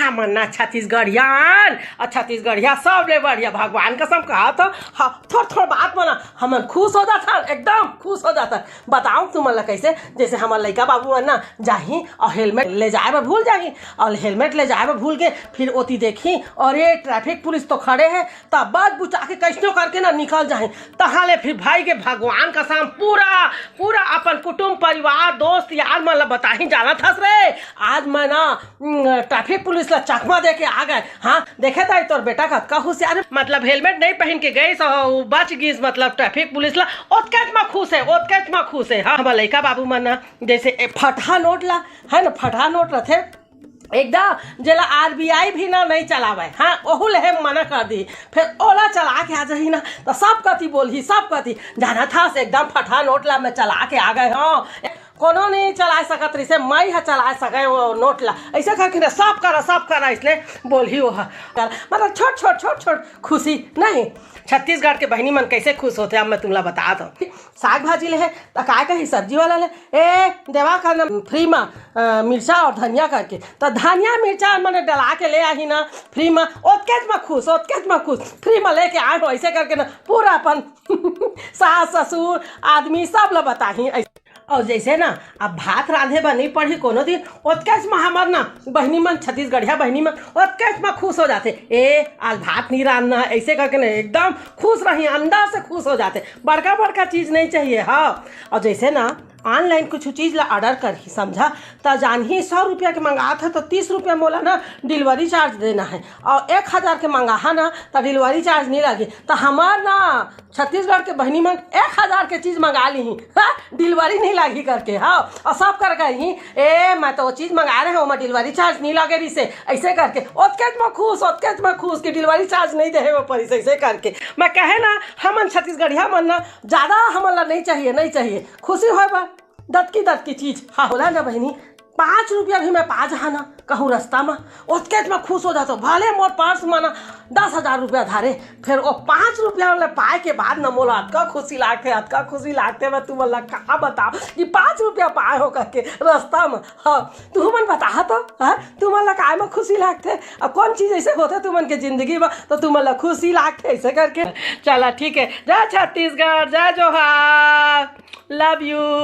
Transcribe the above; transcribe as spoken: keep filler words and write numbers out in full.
हमन ना छत्तीसगढ़िया अन, अउ छत्तीसगढ़िया सबले बढ़िया, भगवान कसम कहत हँव। हाँ, थोर थोर बात म ना हमन खुश हो जाथन, एकदम खुश हो जाथन। बतावँव तुमन ला कइसे, जइसे हमर लइका बाबू मन ना जाहीं अउ helmet ले जाए बर भूल जाहीं, अउ helmet ले जाए बर भूल के फिर ओती देखहीं, अरे traffic पुलिस तो खड़े हे, तब बात बुचा के कइसनो करके ना निकल जाहीं। तहाँ ले फिर भई गे भगवान कसम पूरा, पूरा अपन कुटुम, परिवार, दोस्त, यार मन ला बताहीं, जानत हस रे, आज मैं ना, उम, traffic पुलिस ला चकमा दे के आ गे। हाँ, देखे दाई, तोर बेटा कतका हुसियार हे, मतलब helmet नइ पहिन के गइस, अउ बच गिस, मतलब traffic पुलिस ला, ओतकेच म खुश हे, ओतकेच म खुश हे। हाँ, हमर लइका बाबू मन ना, जइसे ए फटहा नोट ला, हे ना, फटहा नोट रथे, एकदम जेला RBI भी ना नइ चलावय, हाँ, ओहू ले हे मना कर दिही। फेर ओला चला के आ जाही ना, त सब कती बोलही, सब कती, जानत हस, एकदम फटहा नोट ला मैं चला के आ गे हँव। कोनो नइ चला सकत रहिसे, मैं ह चला सकँव ओ नोट ला। अइसे करके ना सब करा, सब करा, इसलिए बोलही ओह। मतलब छोट छोट, छोट छोट खुशी नहीं। छत्तीसगढ़ के बहिनी मन कइसे खुश होथे, अब मैं तुमला बता दँव। साग भाजी ले हे, त काय कही सब्जी वाला ले, "ए, देवा का ना free म, अ, मिर्चा अउ धनिया करके।" त धनिया मिर्चा मन डला के ले आही ना free म, ओतकेच म खुश, ओतकेच म खुश, "free म लेके आए हँव," अइसे करके ना पूरा अपन सास, ससुर, आदमी सब ला बताही। अउ जइसे ना अब भात रांधे बर नइ पड़ही कोनो दिन, ओतकेच म हमर ना बहिनी मन, छत्तीसगढ़िया बहिनी मन ओतकेच म खुश हो जाथे, "ए, आज भात नइ रांधना हे," अइसे करके ना एकदम खुश रही, अंदर से खुश हो जाथे। बड़का बड़का चीज नइ चाहिए, हाँ। अउ जइसे ना online कुछु चीज ला order करही, समझा, त जानही सौ रुपया के मंगात हे त तीस रुपया मोला ना delivery charge देना हे, अउ एक हजार के मंगाहा ना त delivery charge नइ लगही। त हमर ना छत्तीसगढ़ के बहिनी मन एक हजार के चीज मंगा लिही, हाँ, delivery नइ लगही करके, हाँ। अउ सब कर कही, "ए, मैं तो ओ चीज मंगाए रहेंव, ओमा delivery charge नइ लगे रहिसे," अइसे करके ओतकेच म खुश, ओतकेच म खुश कि delivery charge नइ देहे बर परिस, अइसे करके। मैं कहे ना, हमन छत्तीसगढ़िया मन ना जादा हमन ला नइ चाहिए, नइ चाहिए, खुशी होय बर दतकी दतकी चीज। हाँ, होला ना बहिनी, पाँच रुपया भी मैं पा जाहा ना कहूँ रस्ता म, ओतकेच म खुश हो जाथँव। भले मोर purse म ना दस हजार रुपया धरे, फेर ओ पाँच रुपया ले पाए के बाद ना मोला अतका खुशी लागथे, अतका खुशी लागथे, मैं तुमन ला का बतावँव कि पाँच रुपया पाए हँव करके रस्ता म। हाँ, तुमन बताहा तो, हाँ, तुमन ला काय म खुशी लागथे? अब कोन चीज अइसे होथे तुमन के जिंदगी म, त तुमन ला खुशी लागथे अइसे करके। चला ठीक हे, जय छत्तीसगढ़, जय जोहार, love you।